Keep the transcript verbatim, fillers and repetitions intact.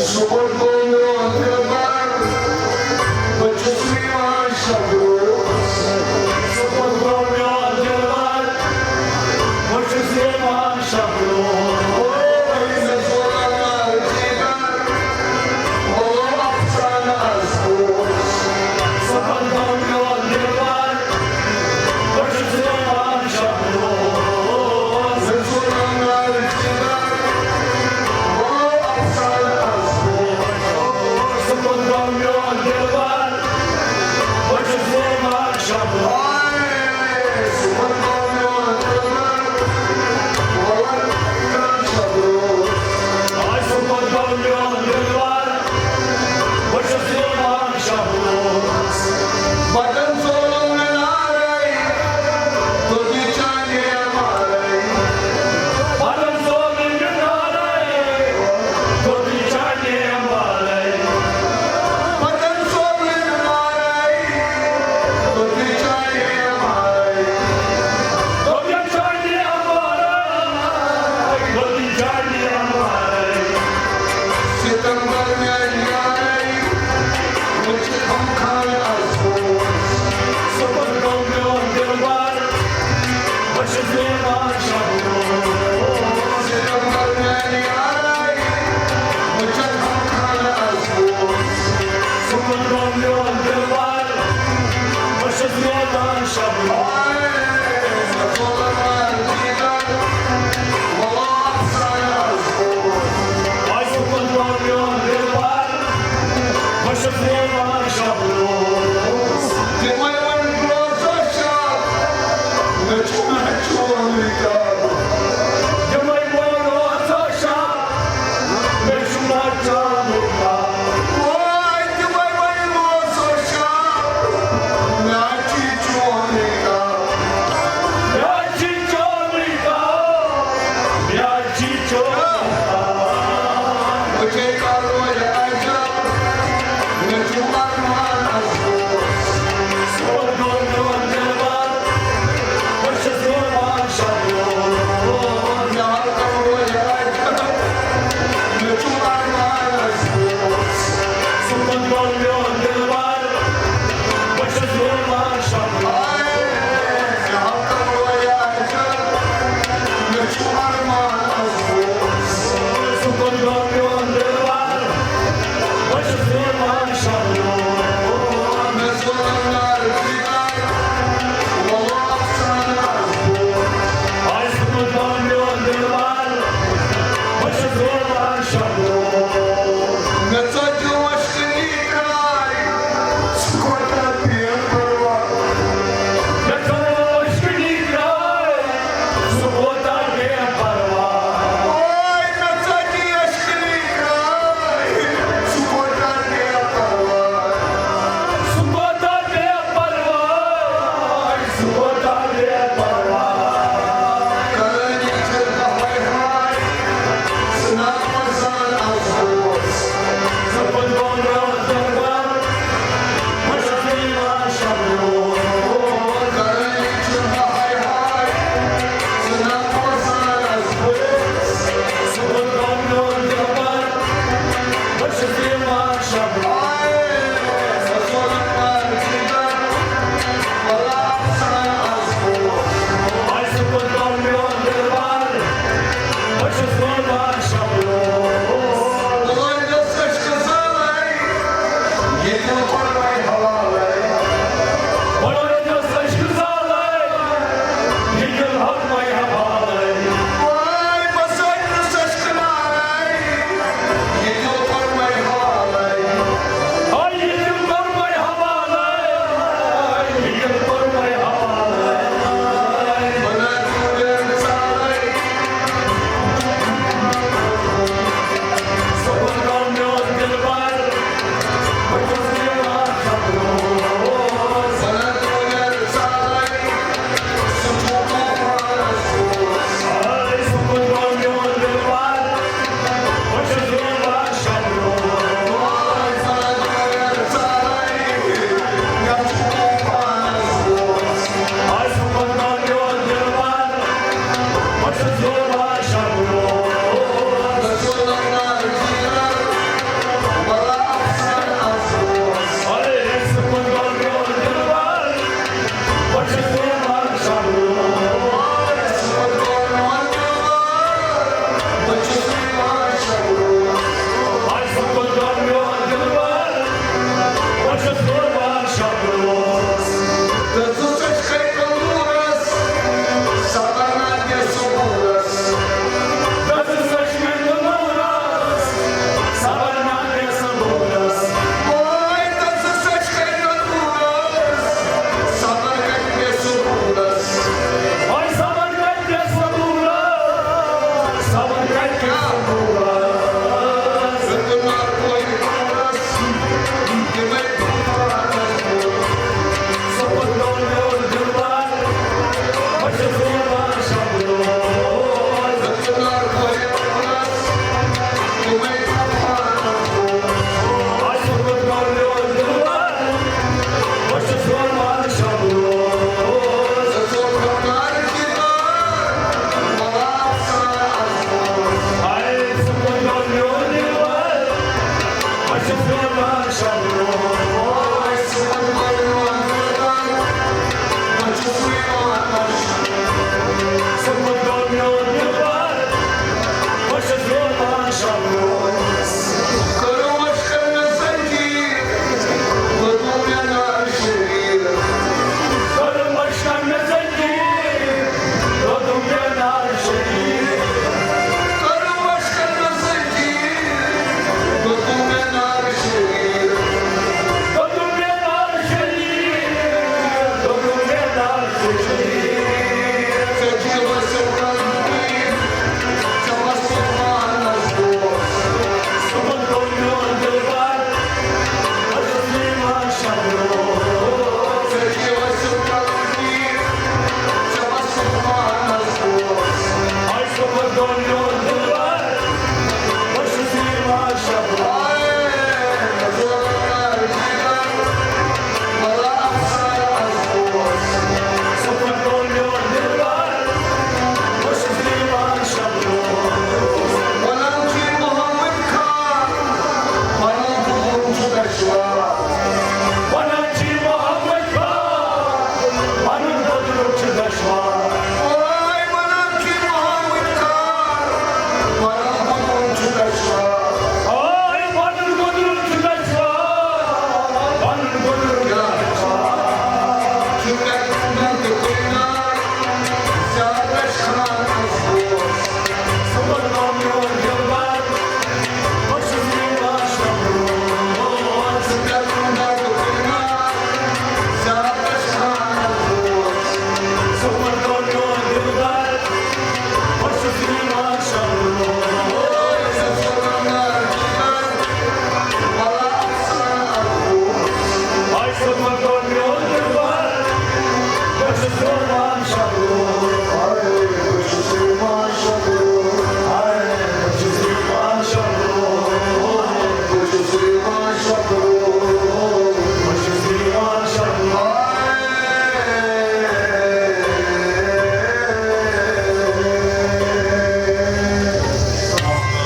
صُبحن گوٚو میون دِلبر، بہٕ چھُس یِوان شب روز۔ صُبحن گوٚو میون دِلبر، بہٕ چھُس یِوان شب روز۔ او، مےٚ زولن لال جیگر، او، افسانہٕ از بوز۔ صُبحن گوٚو میون دِلبر، بہٕ چھُس یِوان شب روز۔ بدن زولُم مےٚ نارے، توٚتُے چانہِ اٮ۪مارے۔ بدن زولُم مےٚ نارے، توٚتُے چانہِ اٮ۪مارے۔ بدن زولُم مےٚ نارے، توٚتُے چانہِ اٮ۪مارے۔ توٚتُے چانہِ اٮ۪مارے، توٚتُے چانہِ اٮ۪مارے۔ ستمبر میانہِ یارے، وٕچھ ہم خان از بوز۔ صُبحن گوٚو میون دِلبر، بہٕ چھُس یِوان شب روز۔ ستمبر میانہِ یارے، وٕچھ ہم خان از بوز۔ صُبحن گوٚو میون دِلبر، بہٕ چھُس یِوان شب روز۔ آے، ژٕ ژولن وار دیدار، وَلہٕ افسانہٕ از بوز۔ آے، صُبحن گوٚو میون دِلبر، بہٕ چھُس یِوان شب روز۔ تِمے وۄنۍ روزو شب، مےٚ چھُنہٕ چونُے کَرُن۔ تِمے وۄنۍ روزو شب، مےٚ چھُنہٕ چونُے کَرُن۔ وۄنۍ تِمے وۄنۍ روزو شب، مےٚ چھُ چونُے کَرُن۔ مےٚ چھُ چونُے کَرُن۔ مےٚ چھُ چونُے کَرُن۔ وٕچھے کَرو یہِ عجب، مےٚ چھُ ارمان از بوز۔ سون گوٚو میون دِلبر، بہٕ چھُس یِوان شب روز۔ مےٚ ہا کَرو یہِ عجب، مےٚ چھُ ارمان از بوز۔ سون گوٚو میون دِلبر، بہٕ چھُس یِوان شب روز۔ مےٚ ہا کَرو یہِ عجب، مےٚ چھُ ارمان از بوز۔ سُہ کوٚت گوٚو میون دِلبر؟ بہٕ چھُس یِوان شب روز۔ مےٚ زولن لال جیگر، وَلہٕ افسانہٕ از بوز۔ آے سُہ کوٚت گوٚو میون دِلبر؟ بہٕ چھُس یِوان شب روز۔ مےٚ ژٔج عشقٕنی کرٛاے، سُہ کوتاہ بے پرواہ۔ مےٚ ژٔج عشقٕنی کرٛاے، سُہ کوتاہ بے پرواہ۔ اوے، مےٚ ژٔج عشقٕنی کرٛاے، سُہ کوتاہ بے پرواہ۔ سُہ کوتاہ بے پرواہ، سُہ کوتاہ بے پرواہ۔ کرٲنی چھِ دۄہے ہاے، ژٕ نہ روزان از بوز۔ ژٕ کوٚت گوٚو میون دِلبر؟ بہٕ چھُس یِوان شب روز۔ کرٲنی چھِ دۄہے ہاے، ژٕ نہ روزان از بوز۔ ژٕ کوٚت گوٚو میون دِلبر؟ بہٕ چھُس یِوان شب روز۔ آے، ژٕ کوٚت گوٚو میون دِلبر؟ بہٕ چھُس یِوان شب روز۔ بلٲیِس عشقہٕ زالَے، ییٚتٮ۪ن پرواے حوالَے۔ بلٲیِس عشقہٕ زالَے، ییٚتٮ۪ن پرواے حوالَے۔ واے، بہٕ زٲنِس عشقہٕ نارَے، ییٚتٮ۪ن پرواے حوالَے۔ آے، ییٚتٮ۪ن پرواے حوالَے، ییٚتٮ۪ن پرواے حوالَے۔ بہٕ نہ دوٗرٮ۪ن ژالَے۔ صُبحن گوٚو میون دِلبر، بہٕ چھُس